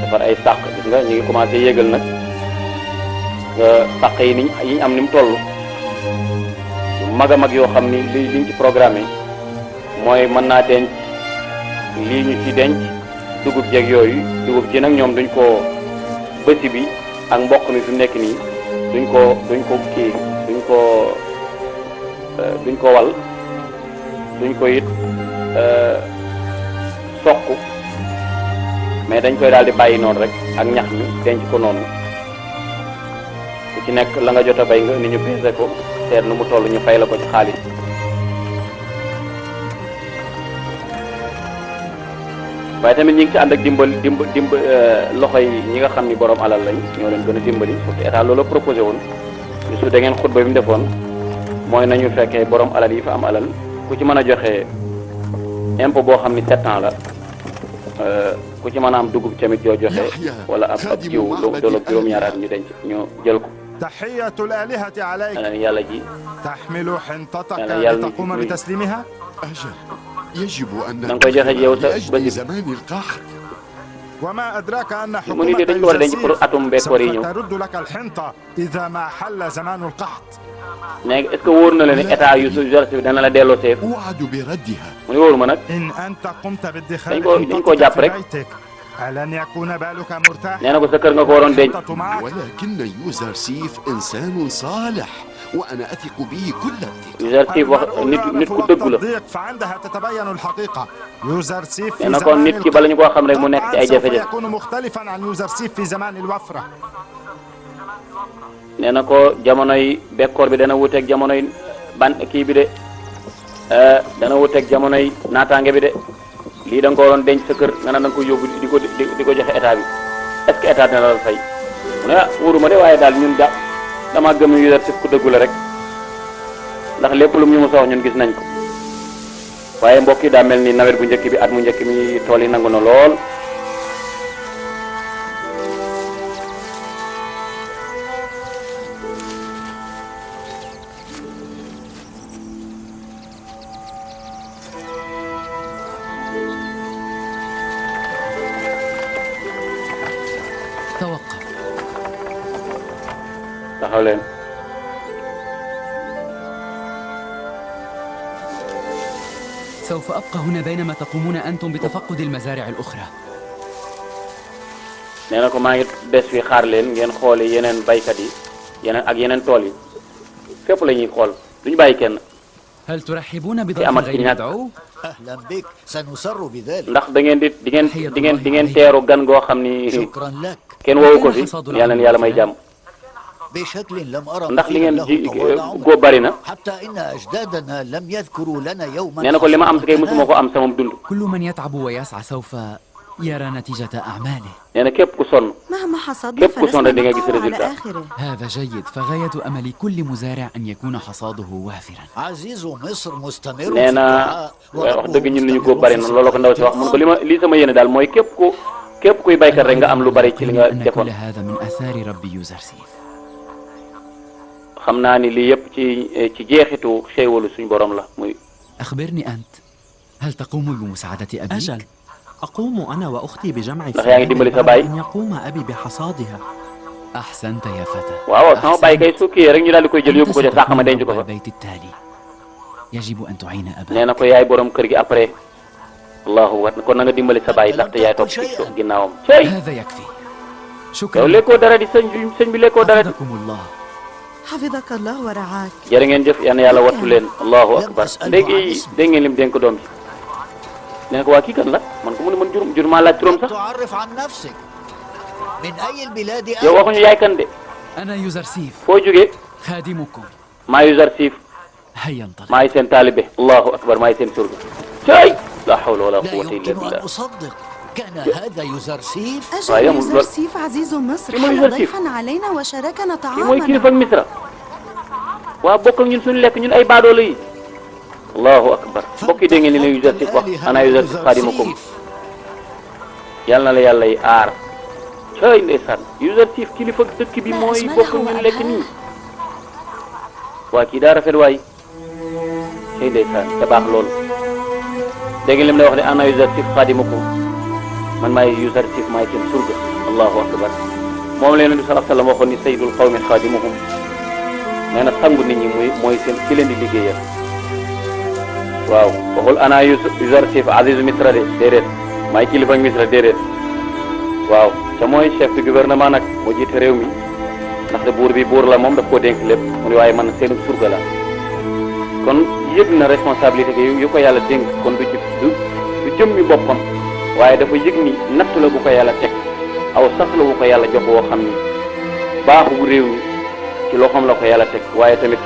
defar ay sàq gis nga ñu ngi commencé yéegal nag nga sàq yi niñ yi ñu am ni mu toll mag a mag yoo xam ni liñ ci programme mooy mën naa denc lii ñu ci denc dugub jeeg yooyu dugub ji nag ñoom duñ ko bësi bi ak mboq mi fi mu nekk nii duñ ko kii duñ ko wal duñ ko it soq mais dañ koy daal di bàyyi noonu rek ak ñax mi denc ko noonu ku ci nekk la nga jot a bay nga ni ñu peese ko seet nu mu toll ñu fay la ko ci xaalis waaye tamit ñi ngi ci ànd ak dimbal loxo yi ñi nga xam ni borom alal lañ ñoo leen gën a dimbali surtout état loolu proposé woon su da ngeen xutba bi mu defoon mooy nañu fekkee borom alal yi fa am alal ku ci mën a joxe impôt boo xam ni 7 ans la ku ci mën a am dugub tamit joo joxe wala ab jiw loolu juróom-ñaari at ñu denc ñu jël ko. تحية الآلهة عليك. yàlla ji. تحمل حنطتك لتقوم بتسليمها. أجل يجب أن نكون في زمان القحط. وما أدراك أن حكومة يوسف سوف ترد لك الحنطة إذا ما حل زمان القحط. léegi est-ce que wóor na la ne état Youssouf dana la delloo seef. أوعد بردها. mu wóor ma nag. إن أنت قمت بادخار dañ koo jàpp rek. ألن يكون بالك مرتاح؟ nee na ko sa kër nga ko waroon denc. ولكن يوزرسيف إنسان صالح وأنا أثق به كل الثقة. يوزرسيف wax nit ku dëgg la. فعندها تتبين الحقيقة. يوزرسيف nee na kon nit ki bala ñu koo xam rek mu nekk ci ay jafe-jafe. يكون مختلفا عن يوزرسيف في زمان الوفرة. nee na ko jamonoy bekkoor bi dana wuteeg jamonoy ban kii bi de dana wuteeg jamonoy naataange bi de lii da nga ko waroon denc sa kër nga naan da nga koy yóbbu di ko joxe état bi est-ce que état dina la fay mu ne ah wóoruma de waaye daal ñun damaa gëm Youssouf ku dëggu la rek ndax lépp lu mu ñu mos a wax ñun gis nañ ko waaye mbokk yi daa mel ni nawet bu njëkk bi at mu njëkk mi tool yi nangu na lool. taxaw سوف أبقى هنا بينما تقومون أنتم بتفقد المزارع الأخرى. nee na ko maa ngi des fi xaar leen ngeen xooli yeneen baykat yi yeneen ak yeneen tool yi fépp la ñuy xool duñu bàyyi kenn. هل ترحبون بضيف غير مدعو؟ أهلا بك سنسر بذلك. ndax da ngeen di ngeen teeru gan goo xam ni kenn woowu ko fi yàlla na yàlla may jàmm. بشكل لم أرى ndax li ngeen ji góob bari na. حتى إن أجدادنا لم يذكروا لنا يوما. nee na ko li ma am si kay mosuma ko am sama dund. كل من يتعب ويسعى سوف يرى نتيجة أعماله. nee na képp ku sonn. مهما حصدنا فلسنا نقوى على آخره. هذا جيد فغاية أمل كل مزارع أن يكون حصاده وافرا. عزيز مصر مستمر. nee na wax dëgg ñun li ñu góob bari na loolu ko ndaw si wax mun ko lii sama yéene daal mooy képp kuy baykat rek nga am lu bari ci li nga defoon. كل هذا من آثار رب يوزرسيف. xam naa ni lii yëpp ci jeexitu xéewalu suñu borom la muy. أخبرني أنت هل تقوم بمساعدة أبيك؟ أجل أقوم أنا وأختي بجمع أن يقوم أبي بحصادها. أحسنت يا فتى. waaw sama baay kay su kii rek ñu daal di koy jël yóbbu ko ca sax ma denc ko fa. البيت التالي يجب أن تعين أباك. nee na ko yaay borom kër gi après. allahu akbar kon na nga dimbali sa baay ndaxte yaay topp ci ginnaawam. هذا يكفي. شكرا. yow lekkoo dara di sëñ bi lekkoo dara di. حفظكم الله. حفظك الله ورعاك. jërë ngeen jëf yal na yàlla wattu leen allahu akbar léegi dégg ngeen lim dénk doom ji. nee na ko waa kii kan la man ko mu ne man jur maa laaj turam sax. تعرف عن نفسك. من أي البلاد أنت؟ yow waxuñu yaay kan de. أنا يوزرسيف. foo jógee. خادمكم. maa Youssouf. هيا انطلق. maay seen taalibe allahu akbar maay seen surga. cay la hawla wala quwwata illa billah. لا يمكن أن أصدق. كان هذا يوزرسيف؟ أجل يوزرسيف عزيز مصر حل ضيفا علينا وشاركنا طعامنا. mooy kilifa Misra. waa bokk ak ñun suñu lekk ñun ay baadoolo yi. allahu akbar mbokk yi dégg ngeen ni la Youssouf wax ana Youssouf xaadimukum yal na la yàlla yi aar. cay ndeysaan Youssouf kilifa dëkk bi mooy bokk ak ñun lekk nii. waa kii daa rafet waay. cay ndeysaan te baax loolu. dégg ngeen lim lay wax ne ana Youssouf xaadimukum man maay Youssouf maay seen surga allahu akbar moom la Yonent bi sallallahu alayhi wa sallam waxoon ni sayyidul qawmi xaadimuhum nee na sangu nit ñi mooy seen ki leen di liggéeyal waaw waxul ana Youssouf azizu Misra de déedéet maay kilifa Misra déedéet waaw ca mooy chef du gouvernement nag moo jiite réew mi ndaxte buur la moom daf koo dénk lépp mu ne waaye man seenu surga la kon yëg na responsabilité yu ko yàlla dénk kon du jëmmi boppam waaye dafa yëg ni natt la bu ko yàlla teg aw sas la bu ko yàlla jox woo xam ni baaxu bu réew mi ci loxoom la ko yàlla teg waaye tamit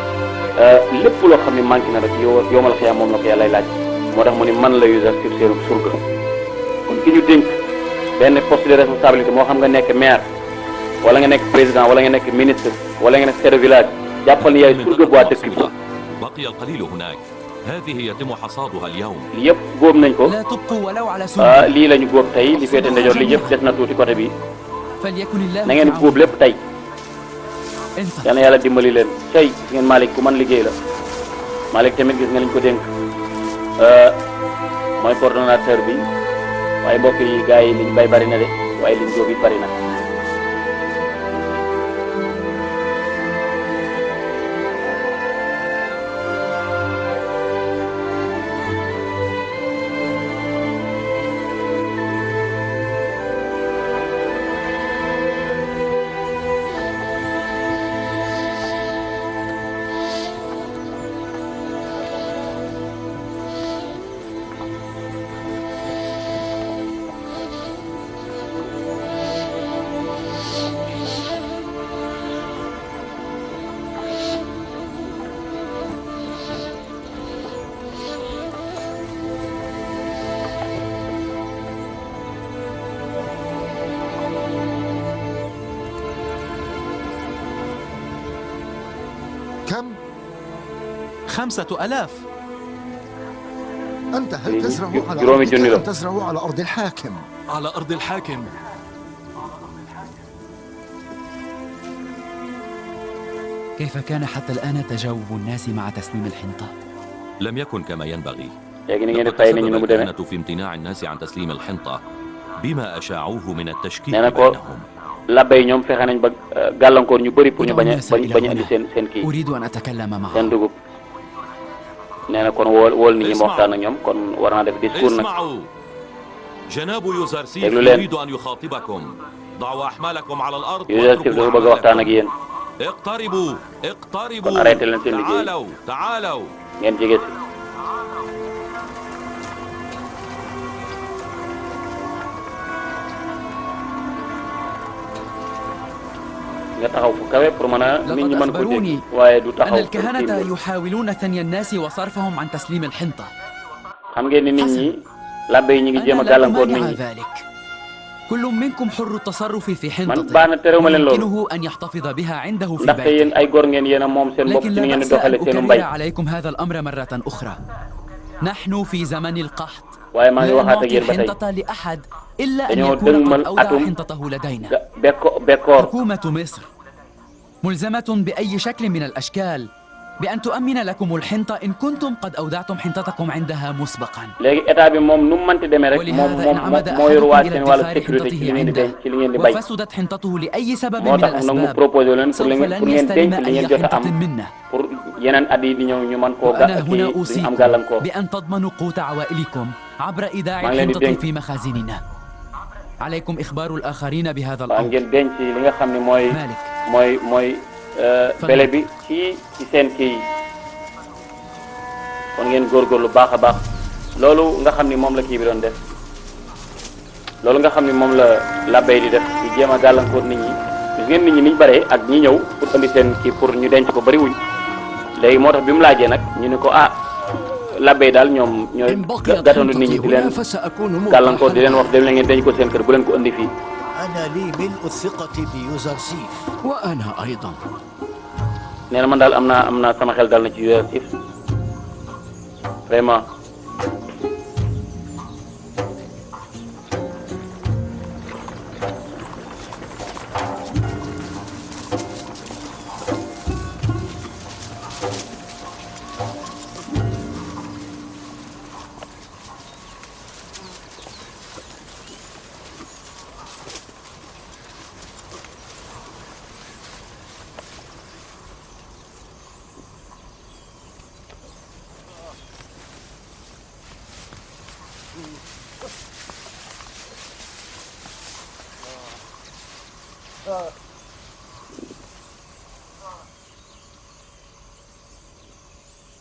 lépp loo xam ne manqué na rek yowmal xiyaam moom la ko yàlla laaj moo tax mu ni man la Youssouf seenu surga kon ki ñu dénk benn poste de responsabilité moo xam nga nekk maire wala nga nekk président wala nga nekk ministre wala nga nekk chef de village jàppal ni yaay surga bu waa dëkk bi. بقي القليل هناك هذه يتم حصادها اليوم. lii yëpp góob nañ ko. لا تبقوا ولو على سنبلة. lii lañu góob tey li féete ndeyjoor li yëpp des na tuuti côté bi. فليكن الله na ngeen góob lépp tey. yal na yàlla dimbali leen tey gis ngeen Malick ku mën liggéey la Malick tamit gis nga liñ ko dénk mooy coordonnateur bi waaye mbokk yi gars yi liñ bay bari na de waaye liñ góob it bari na. كم؟ 5000. أنت هل تزرع على جرومي أرضك جوني أم تزرع على أرض الحاكم؟ على أرض الحاكم. كيف كان حتى الآن تجاوب الناس مع تسليم الحنطة؟ لم يكن كما ينبغي. léegi ni ngeen di لقد fay تسبب nañu nu mu demee. الكهنة في امتناع الناس عن تسليم الحنطة بما أشاعوه من التشكيك nee na ko بينهم. labbe yi ñoom fexe nañ ba gàllankoor ñu bëri pour ñu bañ a indi seen kii أريد أن أتكلم معه. seen dugub nee na kon wool nit ñi ma waxtaan ak ñoom kon war naa def discours nag. اسمعوا جناب يوزرسيف déglu leen يريد أن يخاطبكم. ضعوا أحمالكم على الأرض Youssouf dafa bëgg a waxtaan ak yéen. اقتربوا kon اقتربوا. arrêté leen seen liggéey تعالوا تعالوا. ngeen jege si. nga taxaw fu kawe pour mën a nit ñi mën ko dégg waaye du أن taxaw الكهنة يحاولون ثني الناس وصرفهم عن تسليم الحنطة. xam ngeen ni nit ñi labbe yi ñu ngi jéem a أنا لا gàllankoor nit أمانع ñi. ذلك. كل منكم حر التصرف في man حنطته baax na terewuma leen loolu يمكنه أن يحتفظ بها عنده في ndaxte yéen بيته. ay góor ngeen yéen a moom seen bopp لكن ci ni لا ngeen di بأس أن doxale seenu أكرر mbay. عليكم هذا الأمر مرة أخرى. نحن في زمن القحط. waaye maa ngi لا waxaat ak نعطي yéen ba tey الحنطة لأحد إلا أن dañoo يكون dëgmal قد أودع atum حنطته لدينا. bekkoor حكومة مصر ملزمة بأي شكل من الأشكال بأن تؤمن لكم الحنطة إن كنتم قد أودعتم حنطتكم عندها مسبقا. léegi état bi moom nu mu mënti demee rek moom ولهذا إن عمد moo yor waa أحدكم seen إلى wàllu ادخار sécurité ci حنطته li ngeen di عنده denc ci li ngeen di bay وفسدت حنطته لأي سبب moo من tax nag mu الأسباب proposé leen pour سوف لن ngeen يستلم denc li أي ngeen jot a حنطة am منا. pour yeneen at yi di ñëw ñu mën koo وأنا kii هنا duñ am أوصيكم gàllankoor. بأن تضمنوا قوت عوائلكم عبر إيداع maa ngi leen di الحنطة dénk في مخازننا. عليكم إخبار الآخرين بهذا waa الأمر. ngeen denc li nga xam ne مالك mooy bele bi ci seen kii yi kon ngeen góorgóorlu baax a baax loolu nga xam ni moom la kii bi doon def loolu nga xam ni moom la labbe di def di jéem a gàllankoor nit ñi gis ngeen nit ñi niñ bare ak ñi ñëw pour indi seen kii pour ñu denc ko bari wuñ léegi moo tax bi mu laajee nag ñu ne ko ah labbe yi daal ñoom ñooy gàttandu nit ñi di leen gàllankoor di leen wax dem la ngeen denc ko seen kër bu leen ko indi fii. أنا لي ملء الثقة بيوزرسيف. وأنا أيضا. nee na man daal am naa sama xel dal na ci Youssouf vraiment.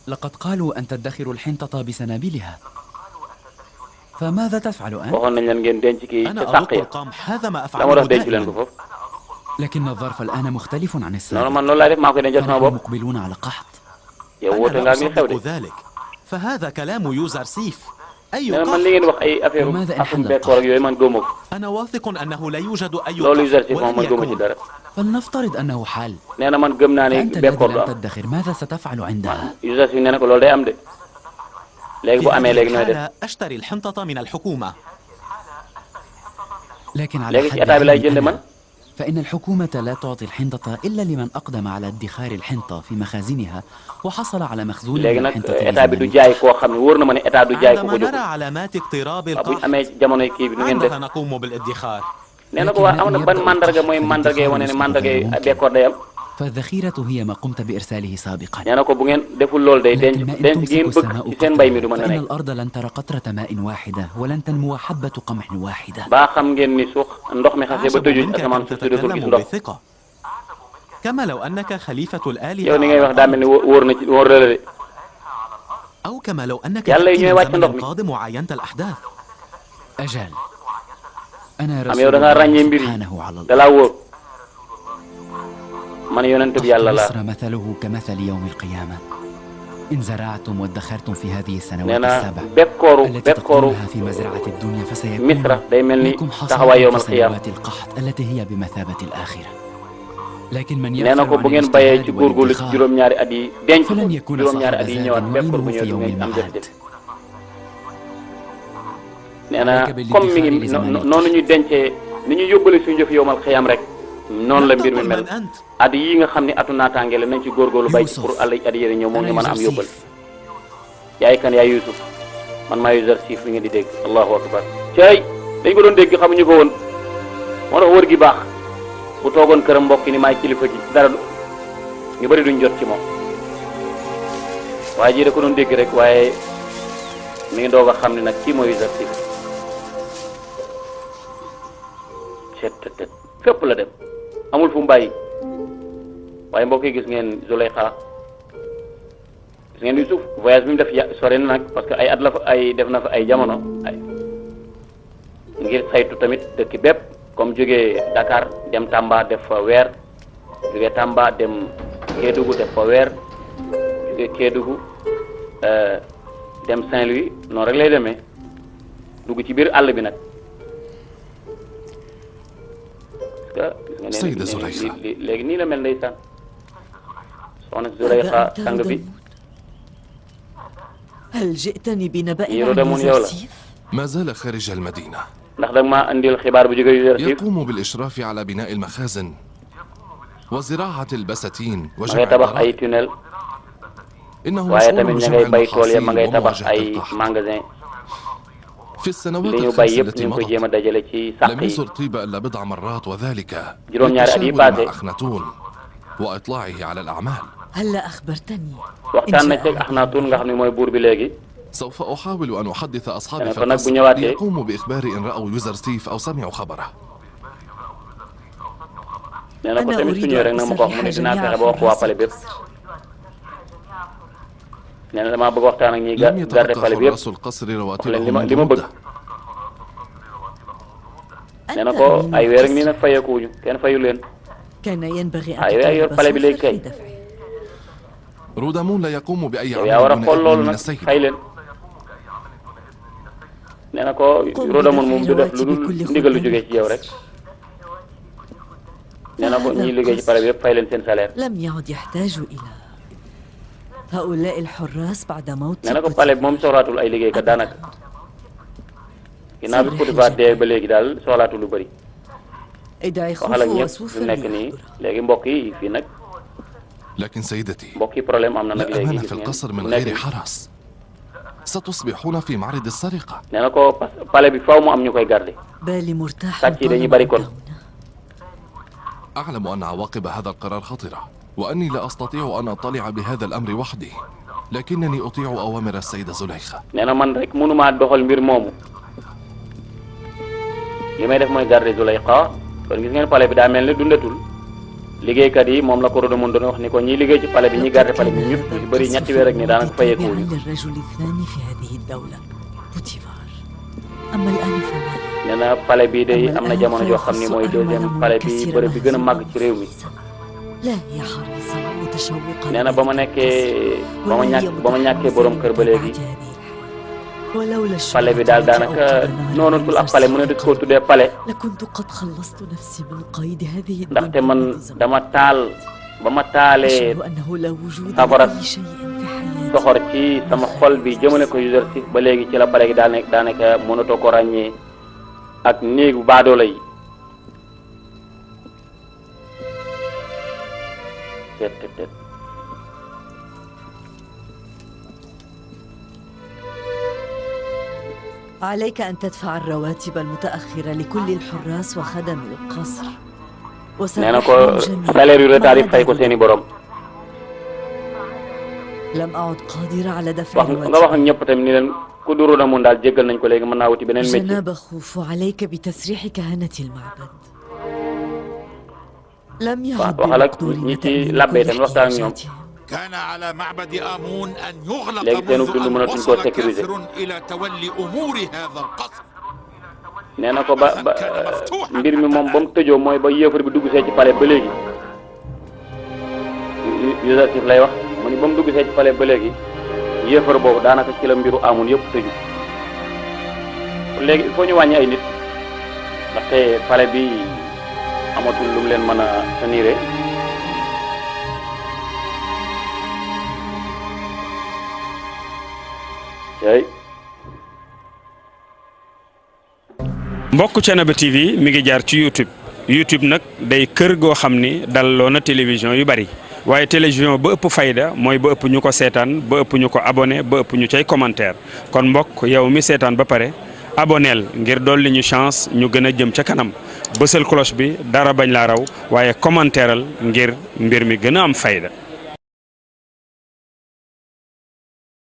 لقد قالوا أن تدخروا الحنطة بسنابلها. فماذا تفعل أنت؟ waxoon nañ leen ngeen denc kii أنا ca sàq أرق ya القمح هذا ما la moo أفعله tax denc leen ko دائما. foofu. لكن الظرف الآن مختلف عن non السابق. man loolu laay def maa koy dencal sama فنحن bopp مقبلون على قحط. yow أنا woote لا nga ak li xew أصدق de. ذلك. فهذا كلام يوزرسيف. أي nee na man قحط؟ li ngeen di wax ay affaire وماذا إن atum حل bekkoor ak yooyu man gëmuma ko أنا واثق أنه لا يوجد أي loolu قحط Youssouf moom ولن man gëmuma ci يكون. dara. فلنفترض أنه حال. nee na man gëm naa ne فأنت الذي bekkoor du لم am تدخر ماذا ستفعل عندها؟ Youssouf nee na ko loolu day am de. léegi bu amee léegi nooy def أشتري الحنطة من الحكومة. لكن على léegi ci حد état bi lay jënd علمي man أنا فإن الحكومة لا تعطي الحنطة إلا لمن أقدم على ادخار الحنطة في مخازنها وحصل على مخزون léegi من nag الحنطة état bi du لزمنه. jaay koo xam ne wóor na ma ne état du jaay ko ko عندما jóg نرى علامات اقتراب bu ñu القحط amee jamonoy kii bi nu ngeen def عندها نقوم بالادخار. nee na ko waa am na ban mandarga mooy mandarga yi wane ne mandarga yi bekkoor day am فالذخيرة هي ما قمت بإرساله سابقا. nee na ko bu ngeen deful loolu day denc لكن ما إن denc gi ngeen تمسك bëgg السماء ci seen mbay mi du قطرة mën na فإن nekk الأرض لن ترى قطرة ماء واحدة ولن تنمو حبة قمح واحدة. baa xam ngeen ni suux ndox mi xasee ba أعجب tëju منك asamaan أن suuf si dootul gis تتكلم ndox بثقة كما لو أنك خليفة الآلهة yow ni ngay wax daa mel ni wóor na ci wóor la de أو كما لو أنك يلا تأتي يجي من wàcc زمن ndox mi قادم وعاينت الأحداث. أجل أنا am رسول yow da ngaa الله ràññee mbir yi سبحانه على da laa wóor man yonent bi yàlla la مصر مثله كمثل يوم القيامة إن زرعتم وادخرتم في هذه nee السنوات na السبع bekkooru التي bekkooru تقضونها في مزرعة الدنيا فسيكون misra day mel ni لكم taxawaay حصاد yowmal في qiyaam سنوات القحط التي هي بمثابة الآخرة. لكن من nee na يغفر ko bu عن ngeen bayee ci الاجتهاد góorgóorlu ci والادخار juróom-ñaari at yi denc ko فلن يكون juróom-ñaari صاحب at yi ñëwaat زاد bekkoor bu وعينه في ñëwee du يوم ngeen am المعاد. jafe-jafe nee na comme mi ngi noonu ñu dencee ni ñu yóbbale suñu jëf yowmal qiyaam rek noonu la mbir mi mel at yii nga xam ne atu naataange la nañ ci góorgóorlu bay ci pour at yéene ñëw moom ñu mën a am yóbbal yaay kan yaay Yuusuf man maa Yuusuf li ngeen di dégg allahu akbar cey dañ ko doon dégg xamuñu ko woon moo tax wër gi baax bu toogoon këram mbokk ni maay kilifa gi dara ñu bëri duñ jot ci moom waaye ji da ko doon dégg rek waaye mi ngi doog a xam ne nag kii mooy Yuusuf cet fépp la dem amul fu mu bàyyi waaye mbokk yi gis ngeen Zuleyxa gis ngeen Yuusuf voyage bi mu def sori na nag parce que ay at la fa ay def na fa ay jamono ay ngir saytu tamit dëkk bépp comme jógee Dakar dem Tamba def fa weer jógee Tamba dem Kédougou def fa weer jógee Kédougou dem Saint-Louis noonu rek lay demee dugg ci biir àll bi nag Sayida Zuleyxa léegi nii la mel ndeysaan soxna Zuleyxa sang bi هل جئتني بنبأ يرو عن من يولا يوزرسيف؟ ما زال خارج المدينة ndax dag ma andil xibaar bu jóge Yuusuf يقوم بالإشراف على بناء المخازن وزراعة البساتين ma ngay tabax ay tunnel إنه waaye مسؤول tamit ña بجمع ngay bay tool ya ma ngay المحاصيل tabax ومواجهة ay القحط. magasin في السنوات li ñu bay الخمس yëpp التي ñu ngi koy مضت jéem a dajale ci sàq لم yi يزر طيبة إلا بضع مرات وذلك juróom-ñaari at yi للتشاور passé مع أخناتون وإطلاعه على الأعمال. هلا أخبرتني waxtaan na ci Axnaatuun nga xam ne mooy buur bi léegi سوف أحاول أن أحدث أصحابي يعني في كنا القصر بنيواتي. ليقوموا بإخبار إن رأوا يوزرسيف أو سمعوا خبره. nee na ko tamit su ñëwee rek na ma ko wax mu ne dinaa fexe ba wax waa pale bépp nee na damaa bëgg waxtaan ak ñi لم garde يتلقى pale bi yëpp حراس القصر wax leen رواتبهم li ma منذ bëgg مدة. nee na ko ay weer ak nii nag fayeekuwuñu kenn fayu leen كان ينبغي ay weer yor أن pale bi léegi تطالب kay في دفعه رودامون لا يقوم بأي yow yaa war a عمل xool دون loolu إذن من nag السيد. fay leen nee na ko Rodamoon moom du def lu dul ndigal lu jógee ci yow rek nee na ko ñiy liggéey ci pale bi yëpp fay leen seen salaire لم يعد يحتاج إلى هؤلاء الحراس بعد موت nee na ko pale bi moom soxlaatul ay liggéeykat daanaka ginnaaw bi Potifar dee ba léegi daal soxlaatul lu bëri ادعي waxal ak خوف ñëpp وسوف fi mu nekk nii léegi mbokk yi fii nag لكن سيدتي mbokk yi problème am na nag لا léegi أمان gis في ngeen القصر من fi mu غير nekk nii حرس. ستصبحون في معرض السرقة. nee na ko parce que pale bi faw mu am ñu koy garder بالي مرتاح sàcc yi dañuy bëri kon أعلم أن عواقب هذا القرار خطرة وأني لا أستطيع أن أطلع بهذا الأمر وحدي، لكنني أطيع أوامر السيدة زليخة. nee na man rek mënumaa doxal mbir moomu li may def mooy garder Zuleyxa kon gis ngeen pale bi daa mel ni dundatul liggéeykat yi moom la ko Rodamoon doon wax ni ko ñiy liggéey ci pale bi ñi garder pale bi ñëpp ñu bëri ñetti weer ak ni daanaka fayeekuwuñu للرجل الثاني في هذه الدولة بوتيفار أما الآن فماذا؟ nee na pale bii day am na jamono joo xam ni mooy deuxième pale bi bërëb bi gën a màgg ci réew mi لا يا حريصا متشوقا nee na ba ma nekkee ba ma ñàkkee borom kër ba léegi ولولا pale bi daal daanaka noonatul ab pale mu ne dañ koo tuddee pale لكنت قد خلصت نفسي من قيد هذه ndaxte man dama taal ba ma taalee أشعر أنه لا وجود safara لأي شيء في حياتي soxor ci sama xol bi jëmale ko Youssouf ba léegi ci la pare gi daanaka mënatoo ko ràññee ak néegu baadoola yi عليك أن تدفع الرواتب المتأخرة لكل الحراس وخدم القصر nee na ko salaire yu retard yi fay ko seeni borom لم أعد قادرة على دفع الرواتب nga wax ak ñëpp tamit ni leen ku duru na mun daal jéggal nañ ko léegi mën naa wuti beneen métier جناب خوف عليك بتسريح كهنة المعبد لم يعد بمقدورنا تأمين كل احتياجاتهم كان على معبد آمون أن يغلق léegi seenu منذ dund أن mënatuñ koo وصل sécuriser كافر إلى تولي أمور هذا القصر nee na ko ba mbir mi moom ba mu tëjoo mooy ba yéefar bi dugg see ci palais ba léegi Youssouf lay wax mu ni ba mu dugg see ci palais ba léegi yéefar boobu daanaka ci la mbiru amoon yëpp tëju léegi il faut ñu wàññi ay nit ndaxte palais bi amatul lu mu leen mën a tenir mbokk Thiénaba TV mi ngi jaar ci YouTube nag day kër goo xam ni dalloo na télévision yu bari waaye télévision ba ëpp fayda mooy ba ëpp ñu ko seetaan ba ëpp ñu ko abonné ba ëpp ñu cay commentaire kon mbokk yow mi seetaan ba pare aboneel ngir dolli ñu chance ñu gën a jëm ca kanam bësal cloche bi dara bañ laa raw waaye commentaireal ngir mbir mi gën a am fayda